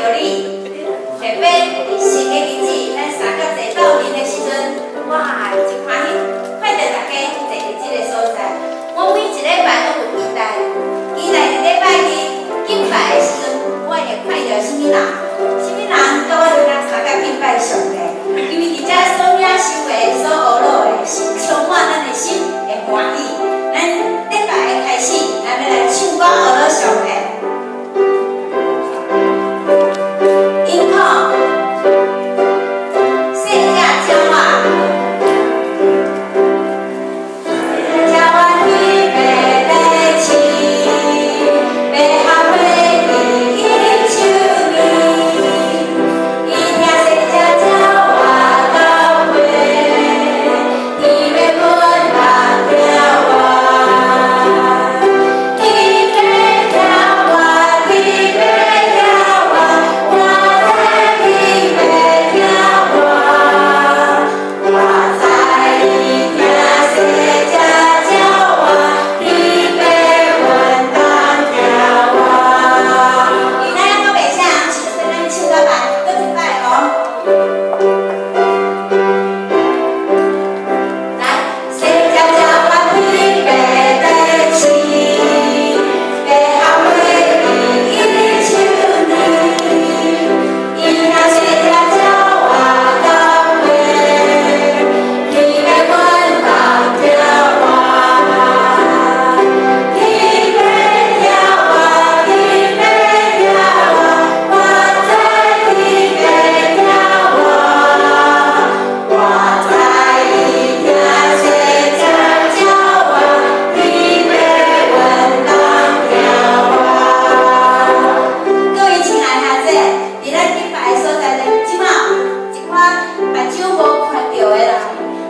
著你，特別佇新的日子，咱三甲坐鬥陣的時陣，哇，真歡喜，看著大家坐佇這个所在。我每一禮拜攏有期待，期待佇禮拜日敬拜的時陣，我會看著啥物人，啥物人佮我佇遐相佮敬拜上帝。因為佇遮所領受的、所學落的，是充滿咱的心的歡喜。咱禮拜的開始，咱欲來唱歌學落上帝。音控，細隻鳥仔，細隻鳥仔天白白飼，白合花伫伊手邊，伊聽細隻鳥仔交陪，天欲阮當聽我，天欲聽我，天欲聽我，我知天欲聽我，我知伊聽細隻鳥仔，天欲阮當聽我。伊咱猶閣袂啥，唱，所以咱唱較慢，閣一擺哦。來，細隻鳥仔天白白飼，白合花佇伊手邊，伊聽細隻鳥仔交陪，天欲阮當聽我，天欲聽我，天欲聽我，我知天欲聽我，我知伊聽細隻鳥仔，天欲阮當聽我。各位親愛兄姐，佇咱敬拜的所在咧，這馬一寡目睭無看著的人，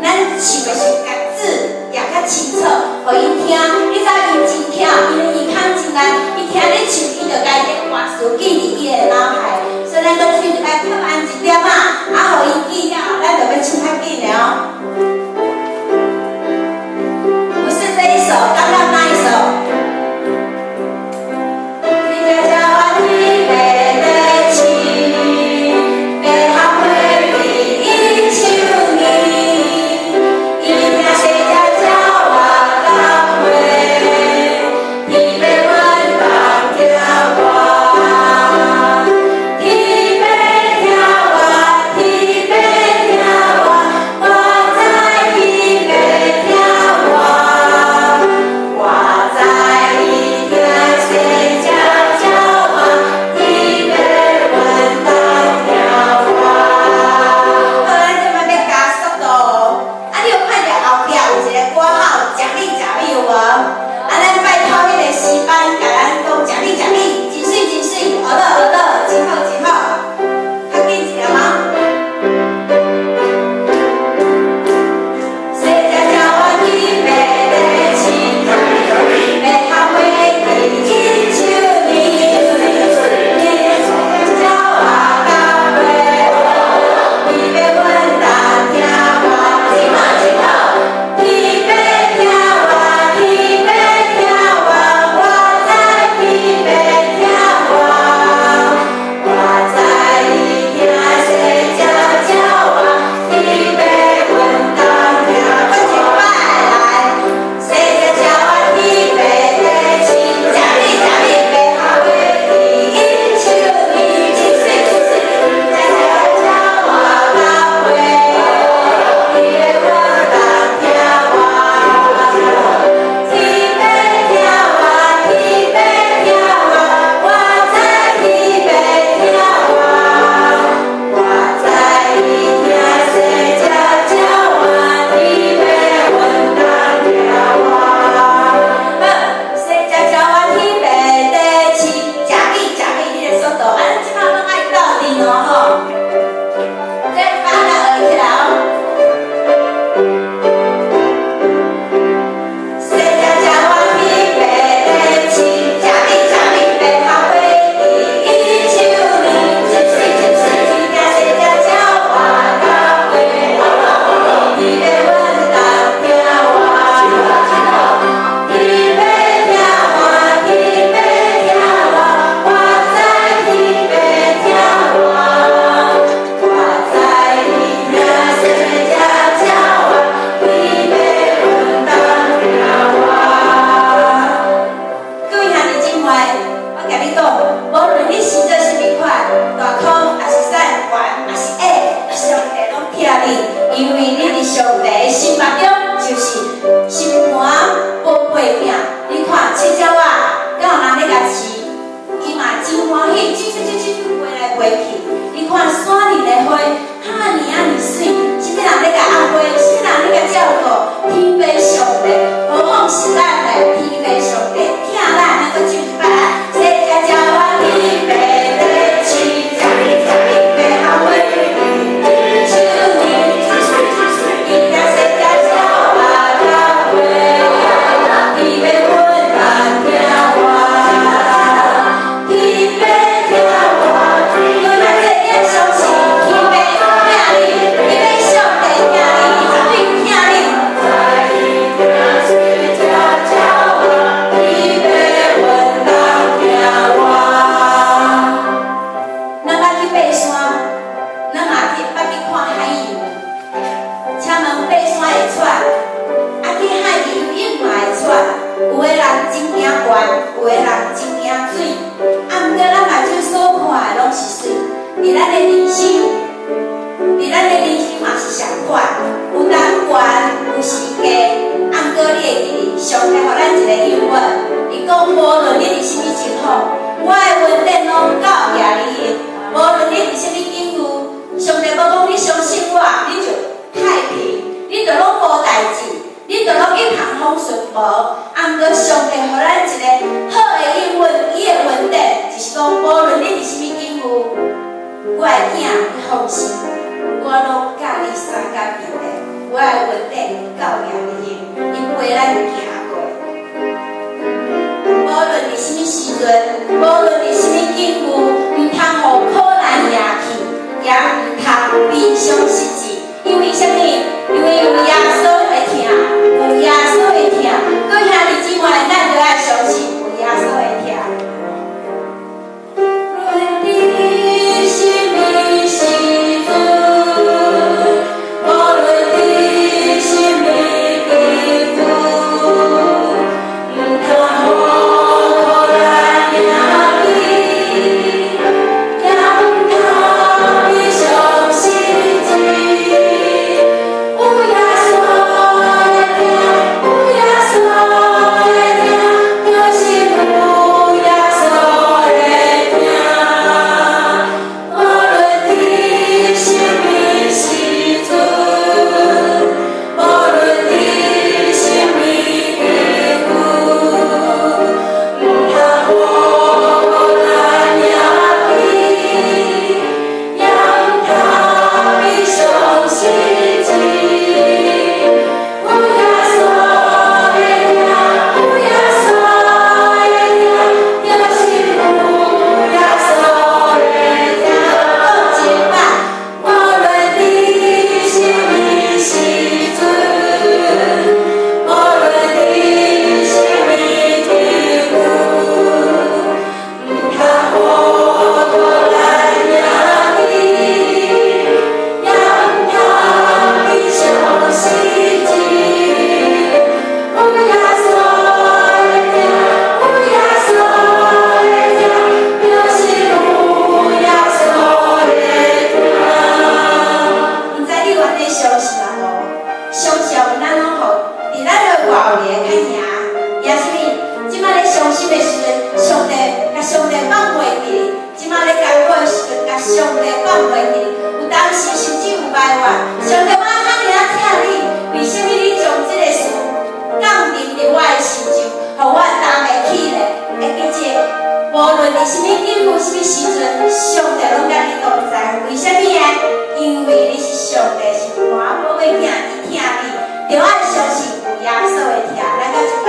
咱唱的是共字也較清楚，予𪜶聽。你知𪜶真巧，因為耳孔真利，伊聽你唱，伊就共伊的歌詞記佇伊的腦海。所以咱閣唱一擺較慢一點仔，啊，予𪜶記了，咱就欲唱較緊的哦。不是這一首，剛剛那一首。細隻鳥仔天白白飼，白合花佇伊手邊，伊聽細隻鳥仔交陪，天欲阮當聽我，天欲聽我，天欲聽我，我知天欲聽我，我知伊聽細隻鳥仔，天欲阮當聽我。好，咱這擺欲加速度哦。啊，你有看著後壁有一个歌號，食米食米有無？啊，咱拜託彼个詩班共咱講食米食米，真媠真媠，學落學落，真好真好，較緊一點仔。細隻鳥仔天白白飼，白合花佇伊手邊，聽細隻鳥仔交陪，天欲阮當聽我，真好真好，天欲聽我，天欲聽我，我知天欲聽我，我知伊聽細隻鳥仔，天欲阮當聽。閣一擺來，細隻鳥仔天白白飼，食米食米，白合花佇伊手邊，真媠真媠，聽細隻鳥仔交陪，天欲阮當聽我，天欲聽我，天欲聽我，我知天欲聽我，我知伊聽細隻鳥仔，天欲阮當聽我。好，細隻鳥仔天白白飼，食米食米，你的速度，啊，咱這馬攏愛鬥陣哦吼。這把來學起來哦。細隻鳥仔天白白飼，食米食米，白合花佇伊手邊，真媠真媠，聽細隻鳥仔交陪，天欲阮當聽我，天欲聽我，天欲聽我，我知天欲聽痛心，我攏佮你相佮伫咧，我的恩典夠贏你，伊陪咱行過。無論佇啥物時陣，無論佇啥物境遇，毋通予苦難贏去，也毋通悲傷失志。因為啥物？因為有耶穌的疼，有耶穌的疼。閣兄弟姊妹，咱著愛相信有耶穌的疼。論佇啥物時陣，無論佇啥物境遇，毋通予苦難贏去，也毋通悲傷失志。有耶穌的疼，有耶穌的疼，就是有耶穌的疼。無論佇啥物時陣，無論佇啥物境遇，毋通予苦難贏去，也毋通悲傷失志。有耶穌的疼，有耶穌的疼，就是有耶穌的疼。閣一擺，無論佇啥物時陣，無論佇啥物境遇，毋通予苦難贏去，也毋通悲傷失志。有耶穌的疼，有耶穌的疼，就是有耶穌的疼。毋知你願意相信啊無？常常咱攏予佇咱的外面較贏，贏啥物？這擺咧傷心的時陣，上帝共上帝放袂記；這擺咧艱苦的時陣，共上帝放袂記。有當時甚至有埋怨，上帝，我遐爾仔疼你，為啥物你將這個事降臨佇我的身上，予我擔袂起咧？會記住，無論佇啥物境遇、啥物時陣，上帝攏佮你同在。為啥物呢？因為你是上帝心肝寶貝囝，伊疼你，著愛相信有耶穌的疼。來閣一擺。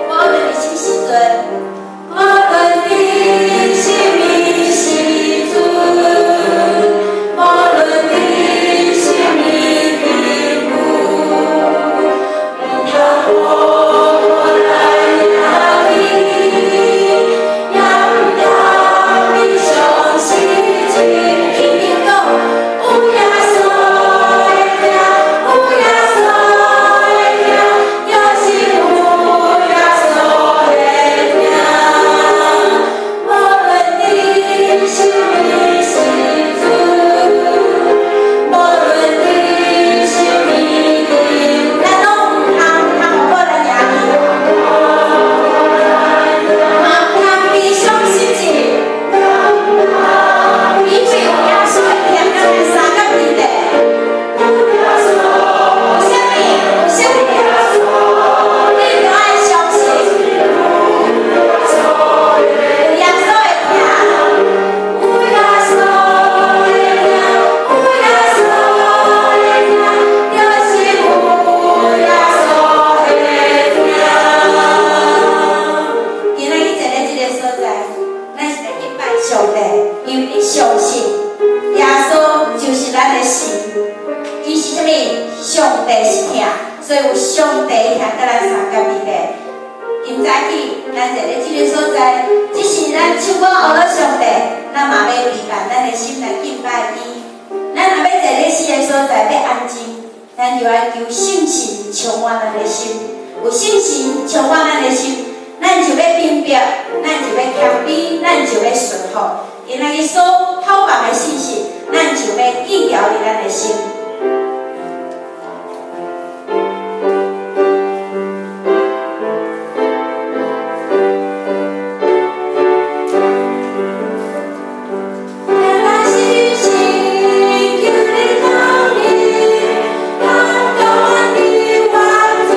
無論佇啥物時陣，無論佇啥物時陣，無論佇啥物境遇，毋通予苦難贏去，也毋通悲傷失志。輕聲講，有耶穌的疼，有耶穌的疼，就是有耶穌的疼。無論佇啥物時陣，無論佇啥物境遇，咱攏毋通予苦難贏去，嘛毋通悲傷失志。因為有耶穌的疼，咱來相佮佇咧。有啥物？有啥物？你著愛相信，有耶穌的疼。有耶穌的疼，有耶穌的疼，就是有耶穌的疼。今仔日坐佇這个所在，咱是來敬拜上帝，因為你相信耶穌就是咱的神，伊是啥物？上帝是疼，所以有上帝的疼佮咱相佮佇咧。今早起，咱坐佇這个所在，只是咱唱歌學了上帝，咱嘛欲預備咱的心來敬拜伊。咱若欲坐佇死的所在，欲安靜，咱就愛求聖神充滿咱的心。有聖神充滿咱的心，咱就欲明白，咱就欲謙卑，咱就欲順服。今仔日所透放的信息，咱就欲記牢佇咱的心。咱是神求你降臨，感動的完全，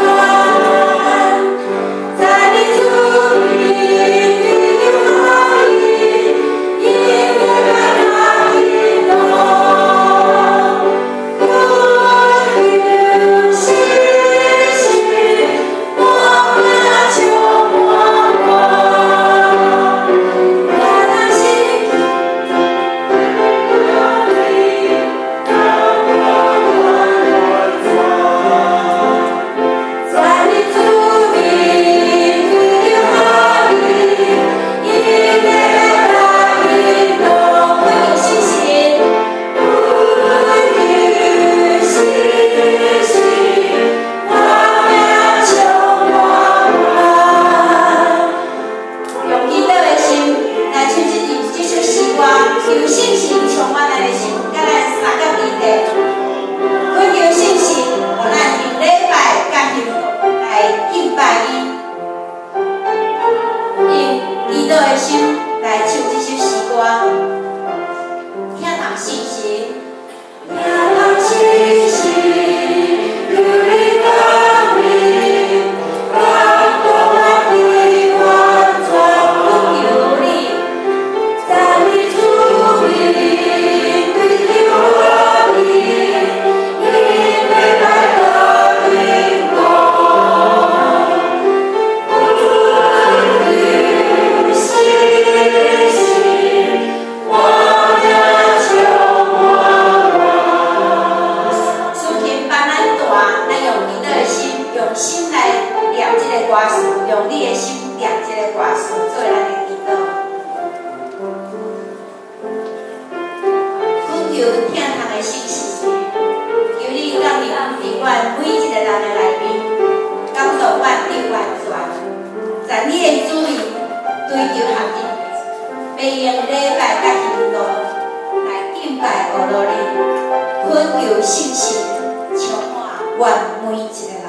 在你主名求好意，的心來唱這首詩歌，疼痛信心，疼痛信心，求你降臨，感動我對完全懇求你，讚美主名，追求我名，因為拜得平安。懇求信心，我也充滿我。主請幫咱大，咱用祈禱的心，用心來念這个歌詞，用你的心念這个歌詞，做咱的祈禱。懇求疼痛的信心，求你降臨佇阮每一个人的內面，感動阮得完全，在你的旨意追求合一，欲用禮拜佮行動來敬拜阿羅你，懇求信心充滿阮每一個人。